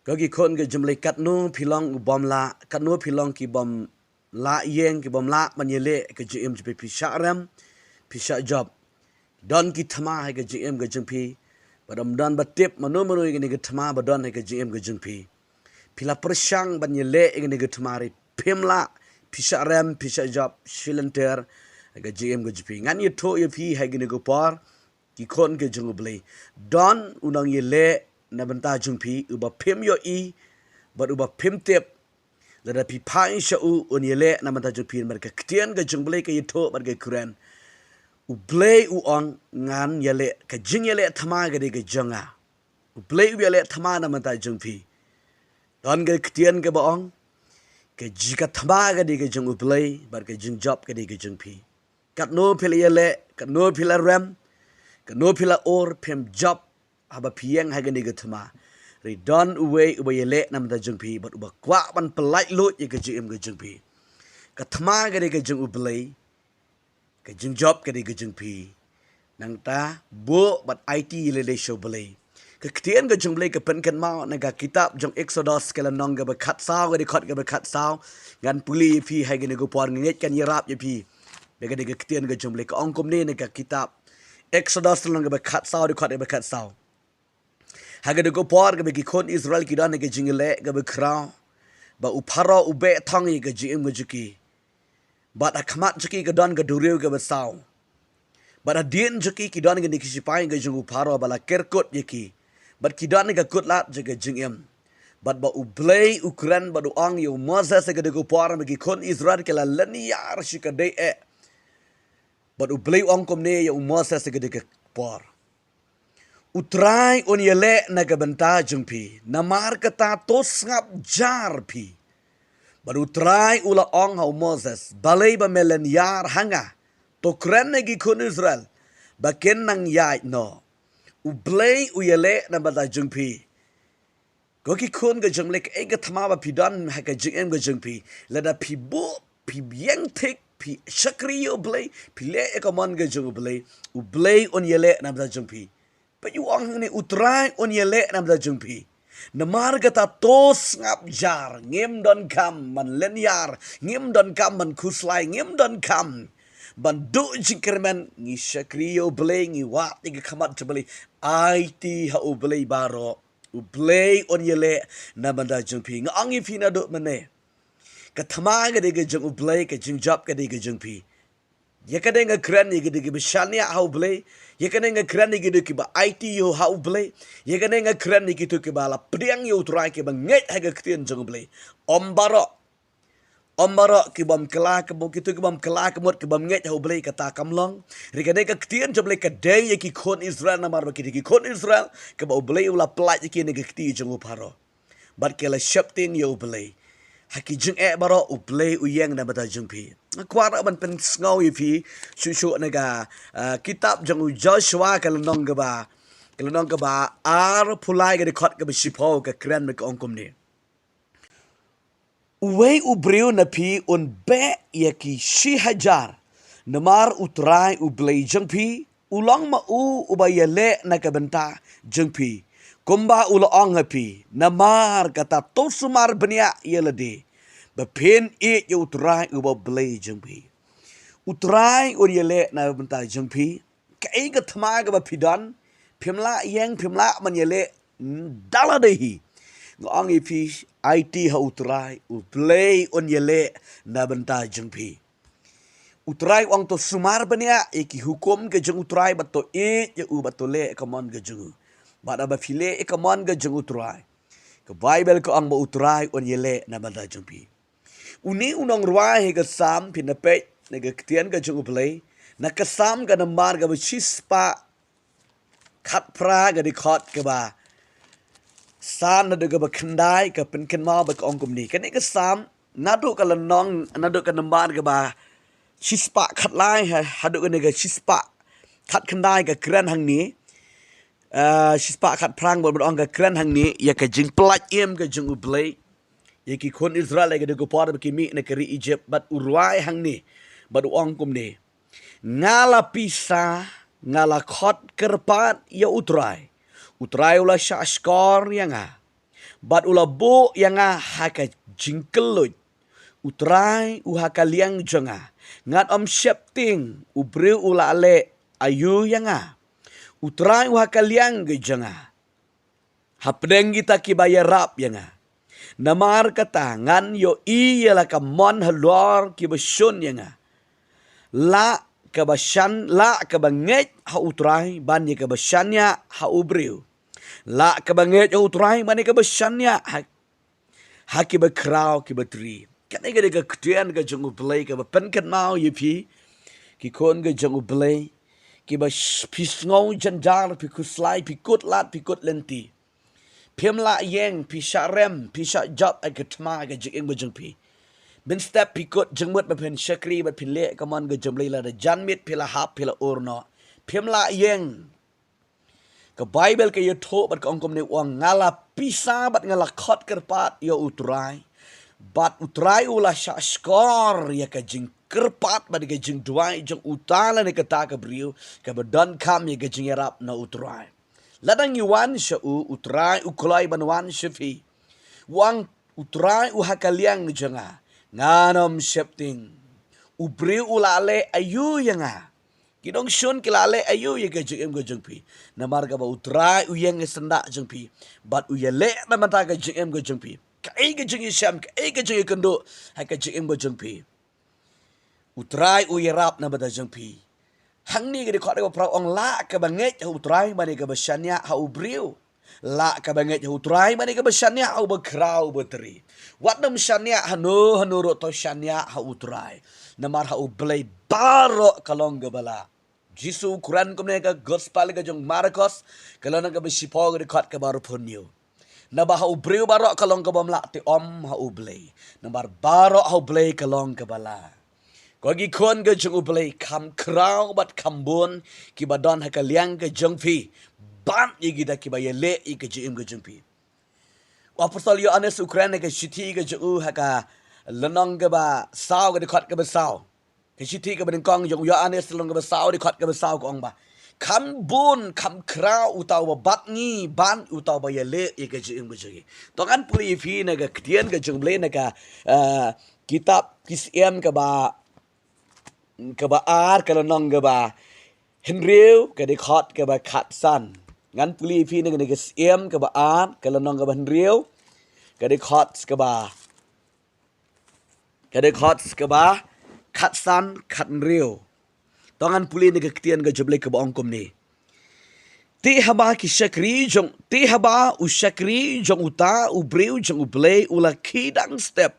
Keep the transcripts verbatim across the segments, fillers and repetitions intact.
Ko ki khun ka jingblei, katno phi long u bym lah, katno phi long ki bym lah ïeng, ki bym lah ban ïaleh ka jingim jong phi, phi shah rem, phi shah jop. Don ki thma ha ka jingim ka jong phi, bad ym don ba tip mano mano ïa kane ka thma ba don ha ka jingim ka jong phi. Phi la pyrshang ban ïaleh ïa kane ka thma, hynrei phim lah, phi shah rem, phi shah jop shi lynter ha ka jingim ka jong phi. Ngan ïathuh ïa phi ha kane ka por, ki khun ki jong U Blei. Don u nongïaleh na bynta jong phi uba phim ïohi bad uba phim tip. Lada phi phai sha u, un ïaleh na bynta jong phi, namar ka ktien ka jong U Blei ka ïathuh bad ka kren. U Blei u ong, ngan ïaleh, ka jingïaleh thma ka dei ka jong nga. U Blei u ïaleh thma na bynta jong phi. Don ka ktien kaba ong, ka jingïaleh thma ka dei ka jong U Blei, bad ka jingjop ka dei ka jong phi. Katno phi la ïaleh, katno phi la rem, katno phi la ur, phim jop, haba phi ïeng ha kane ka thma. Hynrei don uwei uba ïaleh na bynta jong phi, bad uba kwah ban pyllait luid ïa ka jingim ka jong phi. Ka thma ka dei ka jong U Blei, ka jingjop ka dei ka jong phi. Nangta, buh bad aiti ïa lade sha U Blei. Ka ktien ka jong U Blei ka pynkynmaw na ka kitab jong Exodus ka lynnong kaba khatsaw, ka dkhot kaba khatsaw. Ngan pule ïa phi ha kane ka por, nga ngeit kan ïarap ïa phi. Ba ka dei ka ktien ka jong U Blei, ka ong kumne na ka kitab Exodus lynnong kaba khatsaw, dkhot kaba khatsaw. Ha kane ka por kaba ki khun Israel ki don ha ka jingïaleh kaba khraw, ba u Pharaoh u beh thong ïa ka jingim ka jong ki. Bad ha khmat jong ki ka don ka duriaw kaba saw. Bad hadien jong ki ki don kine ki shipai ka jong u Pharaoh ba la ker kut ïa ki. Bad ki don ka kutlad jong ka jingim. Bad ba U Blei u kren bad u ong ïa u Moses ha kane ka por, ba ki khun Israel ki la lynñiar sha ka dei eh. Bad U Blei u ong kumne ïa u Moses ha kane ka por. U Trai un ïaleh na ka bynta jong phi, namar kata to sngap jar phi. Bad U Trai u la ong ha u Moses, balei ba me lynñiar ha nga? To kren ïa ki khun Israel ba kin nang ïaid noh. U Blei u ïaleh na bynta jong phi. Ko ki khun ka jong U Blei, kaei ka thma ba phi don ha ka jingim ka jong phi, lada phi buh, phi ïeng thik, phi shakri ïa U Blei, phi leh ïa ka mon ka jong U Blei, U Blei un ïaleh na bynta jong phi. Peit, u ong hangne, U Trai un ïaleh na bynta jong phi. Namar kata to sngap jar, ngim donkam ban lynñiar, ngim donkam ban khuslai, ngim donkam ban duh jingkyrmen. Ngi shakri ïa U Blei, ngi wad ïa ka khmat jong U Blei. Aiti ha U Blei baroh. U Blei un ïaleh na bynta jong phi. Nga ong ïa phi naduh mynne, ka thma ka dei ka jong U Blei, ka jingjop ka dei ka jong phi. Ïa kane nga kren ïa kito kiba shaniah ha U Blei. Ïa kane nga kren ïa kito kiba aiti ïa U Blei. Ïa kane nga kren ïa kito kiba la pdiang ïa U Trai, kiba ngeit ha ka ktien jong U Blei. Ym baroh. Ym baroh ki bym kylla ka mut, kito ki bym kylla ka mut, ki bym ngeit ha U Blei, kata kam long. Hynrei kane ka ktien jong U Blei ka dei ïa ki khun Israel, namar ba kito ki khun Israel kiba U Blei u la pyllait ïa ki na ka kti jong u Pharaoh. Bad ki la sheptieng ïa U Blei. Ha ki jingeh baroh U Blei u ïeng na bynta jong phi. Nga kwah ban pynsngew ïa phi shuh shuh na ka, ah, kitab jong u Joshua ka lynnong kaba, ka lynnong kaba arphew lai, ka dkhot kaba shiphew, ka kren bad ka ong kumne. Uwei u briew na phi un beh ïa ki shi hajar, namar U Trai U Blei jong phi u long ma u uba ïaleh na ka bynta jong phi, kumba u la ong ha phi. Namar kata to sumar bniah ïa lade, ba phin ïeit ïa U Trai uba U Blei jong phi. U Trai un ïaleh na bynta jong phi. Kaei ka thma kaba phi don, phim lah ïeng, phim lah ban ïaleh da lade hi. Nga ong ïa phi, aiti ha U Trai, U Blei un ïaleh na bynta jong phi. U Trai u ong to sumar bniah ïa ki hukum ka jong U Trai, bad to ïeit ïa u, bad to leh ïa ka mon ka jong u. Bad haba phi leh ïa ka mon ka jong U Trai, ka Baibl ka ong ba U Trai un ïaleh na bynta jong phi. Une u nongrwai ha ka Salm, phin ïa peit na ka ktien ka jong U Blei, na ka Salm ka nambar kaba shispah khatphra, ka dkhot kaba san haduh kaba khyndai, ka pynkynmaw bad ka ong kumne. Kane ka Salm, naduh ka lynnong, naduh ka nambar kaba shispah khatlai ha, haduh kane ka shispah khatkhyndai, ka kren hangne. Ah, shispah khatphra bad ong, ka kren hangne ïa ka jingpyllait im ka jong U Blei ïa ki khun Israel ha kane ka por ba ki mih na ka ri Egypt, bad u rwai hangne bad u ong kumne. Nga la pisa, nga la khot kyrpad ïa U Trai. U Trai u la shahshkor ïa nga. bad u la buh ïa nga ha ka jingkylluid. U Trai u ha ka liang jong nga, ngan ym sheptieng, u briew u la leh aïu ïa nga. U Trai u ha ka liang ka jong nga hapdeng kita kiba ïarap ïa nga. Namar kata ngan ïohi ïa la ka mon halor kiba shun ïa nga. Lah kaba shan, lah kaba ngeit ha u Trai ban ïa kaba shaniah ha u briew. Lah kaba ngeit ha u Trai ban ïa kaba shaniah ha, ha kiba khraw kiba tri. Kane ka dei ka ktien ka jong u Blei kaba pynkynmaw ïa phi, ki khun ka jong u Blei, kiba sh-, phi sngew jynjar, phi khuslai, phi kut lad, phi kut lynti. Phim lah ïeng, phi shah rem, phi shah jop ha ka thma ka jingim ka jong phi. Mynstep phi kut jingmut ba phin shakri bad phin leh ka mon ka jong u Blei, lada jan miet phi la hap, phi la ur noh. Phim lah ïeng. Ka Baibl ka ïathuh bad ka ong kumne, u ong, nga la pisa bad nga la khot kyrpad ïa u Trai, bad u Trai u la shah shkor ïa ka jingkyrpad bad ka jingduwai jong uta lane kata ka briew kaba donkam ïa ka jingïarap na u Trai. Lada ngi wan sha u, u Trai u kloi ban wan sha phi. U ong, u Trai u ha ka liang jong nga, ngan ym sheptieng. U briew u la leh aïu ïa nga. Ki nongshun ki la leh aïu ïa ka jingim ka jong phi. Namar kaba u Trai u ïeng ha syndah jong phi, bad u ïaleh na bynta ka jingim ka jong phi. Kaei ka jingïashem, kaei ka jingïakynduh ha ka jingim ka jong phi. U Trai u ïarap na bynta jong phi. Hangne ka dei ka khot kaba phra, u ong, lah kaba ngeit ha u Trai ban ïa kaba shaniah ha u briew. Lah kaba ngeit ha u Trai ban ïa kaba shaniah ha uba khraw uba tri. Wat nym shaniah hano hano ruh, to shaniah ha u Trai. Namar ha u Blei baroh ka long kaba lah. Jisu u kren kumne ha ka Gospel ka jong u Markos, ka lynnong kaba shiphew, ka dkhot kaba arphew hynñiew. Naba ha u briew baroh ka long kabym lah, te ym ha u Blei. Namar baroh ha u Blei ka long kaba lah. Ko ki khun ka jong u Blei, kham khraw bad kham bun kiba don ha ka liang ka jong phi, bad ïa kita kiba ïaleh ïa ka jingim ka jong phi. U Apostol Ïoannis u kren ha ka shithi ka jong u ha ka lynnong kaba saw, ka dkhot kaba saw. Ka shithi kaba nyngkong jong u Ïoannis, lynnong kaba saw, dkhot kaba saw, ka ong ba, kham bun, kham khraw uta uba bat ngi, bad uta uba ïaleh ïa ka jingim ka jong ngi. To ngan pule ïa phi na ka ktien ka jong u Blei na ka, eh, kitab Ki Syiem kaba, kaba ar, ka lynnong kaba hynriew, ka dkhot kaba khatsan. Ngan pule ïa phi na ka, na Ki Syiem kaba ar, ka lynnong kaba hynriew, ka dkhot kaba, ka dkhot kaba khatsan, khathynriew. To ngan pule na ka ktien ka jong u Blei kaba ong kumne. Te haba ki shakri jong, te haba u shakri jong uta u briew jong u Blei u la khie dang step,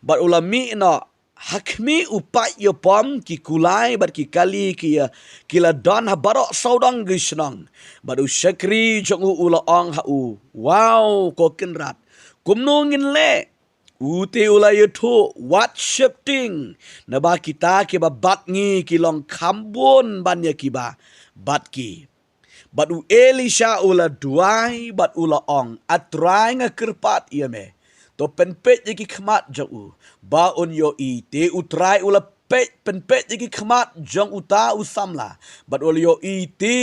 bad u la mih noh, ha khmih u paid ïapom, ki kulai bad ki kali ki ïa, ki la don ha baroh sawdong ki shnong. Bad u shakri jong u u la ong ha u, Waw, ko Kynrad, kumno ngin leh? U te u la ïathuh, Wat sheptieng, naba kita kiba bat ngi ki long kham bun ban ïa kiba bat ki. Bad u Elisha u la duwai bad u la ong, A Trai, nga kyrpad ïa me, to pynpeit ïa ki khmat jong u ba un ïohi. Te u Trai u la peit, pynpeit ïa ki khmat jong uta u samla, bad u la ïohi te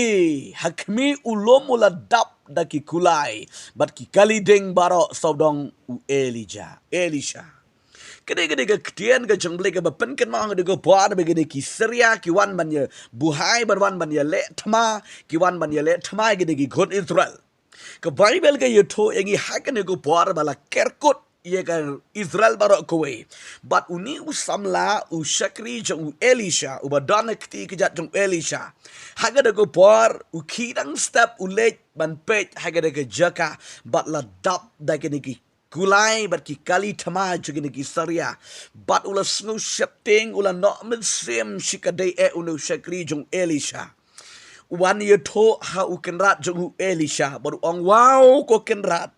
ha khmih u lum u la dap da ki kulai bad ki kali ding baroh sawdong u Elijah, Elisha. Ka dei, ka dei ka ktien ka jong u Blei kaba pynkynmaw ha kane ka por ba kine ki Syria ki wan ban ïa buhai, ban wan ban ïaleh thma, ki wan ban ïaleh thma ïa kine ki khun Israel. Ka Baibl ka ïathuh ïa ngi ha kane ka por ba la ker kut ïa ka Israel baroh kawei. Bad une u samla, u shakri jong u Elisha, uba don ha kti kjat jong u Elisha, ha kane ka por u khie dang step u leit ban peit ha kane ka jaka, bad la dap da kine ki kulai bad ki kali thma jong kine ki Syria. Bad u la sngew sheptieng, u la noh mynsiem shikatdei eh une u shakri jong u Elisha. U wan ïathuh ha u kynrad jong u Elisha bad u ong, Waw, ko kynrad,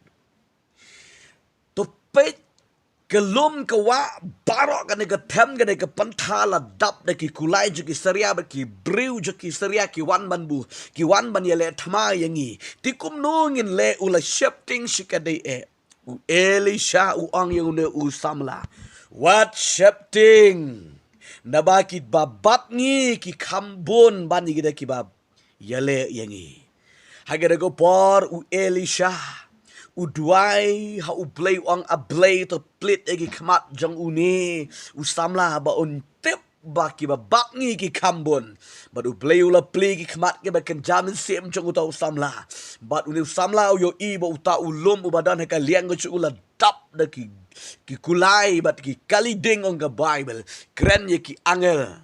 to peit, ka lum ka wah baroh kane ka them kane ka pynthor la dap da ki kulai jong ki Syria, bad ki briew jong ki Syria ki wan ban bu, ki wan ban ïaleh thma ïa ngi. Te kumno ngin leh? U la sheptieng shikatdei eh. U Elisha u ong ïa une u samla, Wat sheptieng, naba kiba bat ngi ki kham bun ban ïa kita kiba ïaleh ïa ngi. Ha kane ka por u Elisha u duwai ha U Blei, u ong, A Blei, to plie ïa ki khmat jong une u samla ba un tip ba kiba bat ngi ki kham bun. Bad U Blei u la plie ki khmat kiba kynja mynsiem jong uta u samla. Bad une u samla u ïohi ba uta u lum uba don ha ka liang ka jong u la dap da ki, ki kulai bad ki kali ding, ong ka Baibl, kren ïa ki angel.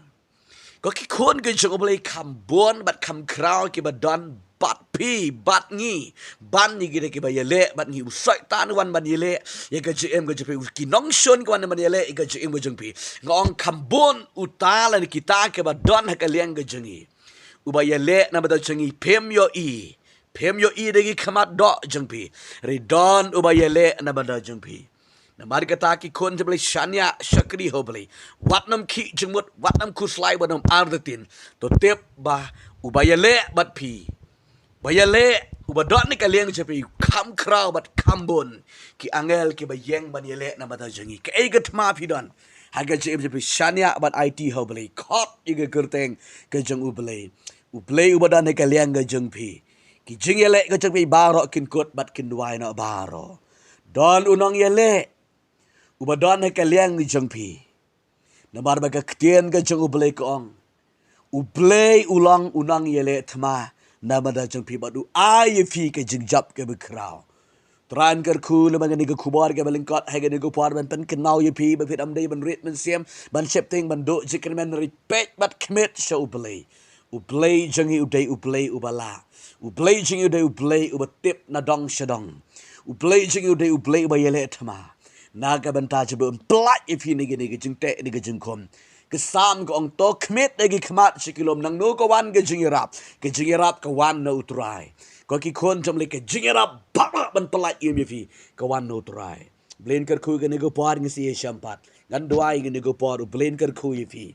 Ko ki khun ki jong U Blei, kham bun bad kham khraw kiba don bad phi bad ngi, ban ïa kita kiba ïaleh bad ngi. U Soitan u wan ban ïaleh ïa ka jingim ka jong phi, ki nongshun ki wan ban ïaleh ïa ka jingim ka jong phi. Nga ong kham bun uta lane kita kiba don ha ka liang ka jong ngi. Uba ïaleh na bynta jong ngi phim ïohi, phim ïohi da ki khmat doh jong phi. Hynrei don uba ïaleh na bynta jong phi. Namar kata ki khun jong U Blei, shaniah shakri ha U Blei. Wat nym khih jingmut, wat nym khuslai, wat nym artatien. To tip ba uba ïaleh bad phi, ba ïaleh, uba don ha ka liang jong phi, kham khraw bad kham bun ki angel kiba ïeng ban ïaleh na bynta jong ngi. Kaei ka thma phi don ha ka jingim jong phi, shaniah bad aiti ha U Blei. Khot ïa ka kyrteng ka jong U Blei. U Blei uba don ha ka liang ka jong phi, ki jingïaleh ka jong phi baroh kin kut bad kin duwai noh baroh. Don u nongïaleh uba don ha ka liang jong phi. Namar ba ka ktien ka jong U Blei ka ong, U Blei u long u nongïaleh thma na bynta jong phi bad u ai ïa phi ka jingjop kaba khraw. Trai, ngi kyrkhu namar kane ka khubor kaba lyngkot ha kane ka por ban pynkynmaw ïa phi ba phin ym dei ban rit mynsiem, ban sheptieng, ban duh jingkyrmen, hynrei peit bad khmih sha U Blei. U Blei jong ngi u dei U Blei uba lah. U Blei jong ngi u dei U Blei uba tip na dong sha dong. U Blei jong ngi u dei U Blei uba ïaleh thma. Na ka bynta jong ba un pyllait ïa phi na kane ka jingteh, na ka jingkhum, ka Salm ka ong, to khmih ïa ki khmat sha ki lum. Nangno ka wan ka jingïarap? Ka jingïarap ka wan na U Trai. Ko ki khun jong U Blei, ka jingïarap baroh ban pyllait ïa phi ka wan na U Trai. Blei, ngi kyrkhu kane ka por, ngi sa ïashem pat. Ngan duwai kane ka por, U Blei, ngi kyrkhu ïa phi.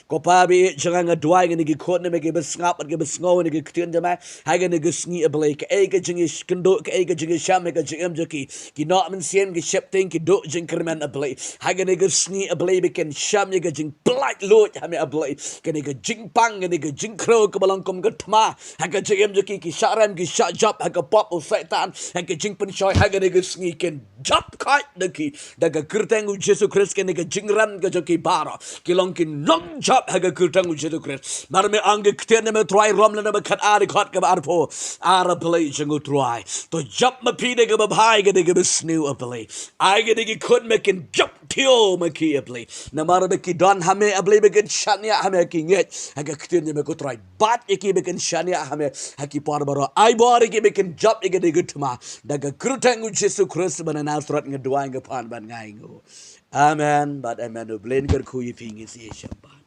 Ko Pa ba ïeit jong nga, nga duwai ïa kine ki khun, ïa me kiba sngap bad kiba sngew ïa ka ktien jong me ha kane ka sngi, A Blei. Kaei ka jingïakynduh, kaei ka jingïashem ha ka jingim jong ki, ki noh mynsiem, ki sheptieng, ki duh jingkyrmen, A Blei. Ha kane ka sngi, A Blei, ba kin shem ïa ka jingpyllait luid ha me, A Blei. Kane ka jingpang, kane ka jingkhrew kaba long kum ka thma ha ka jingim jong ki, ki shah rem, ki shah jop ha ka pop u Soitan, ha ka jingpynshoi, ha kane ka sngi kin jop khait da ki, da ka kyrteng u Jisu Khrist. Kane ka jingrem ka jong ki baroh, ki long ki nongjop ha ka kyrteng u Jisu Khrist. Namar me ong ha ka ktien jong me, Trai, Rom lynnong ba khatar, dkhot kaba arphew ar, A Blei jong U Trai. To jop ma phi da kaba bha, da kaba sniew, A Blei. Ai kine ki khun me kin jop thiah ma ki, A Blei. Namar ba ki don ha me, A Blei, ba kin shaniah ha me, ki ngeit ha ka ktien jong me, ko Trai. Bat ïa ki ba kin shaniah ha me ha ki por baroh. Ai bor ïa ki ba kin jop ïa kane ka thma. Da ka kyrteng u Jisu Khrist ba na Nasareth nga duwai, nga pan bad nga ainguh. Amen bad amen. U Blei un kyrkhu ïa phi, ngi sa ïashem pat.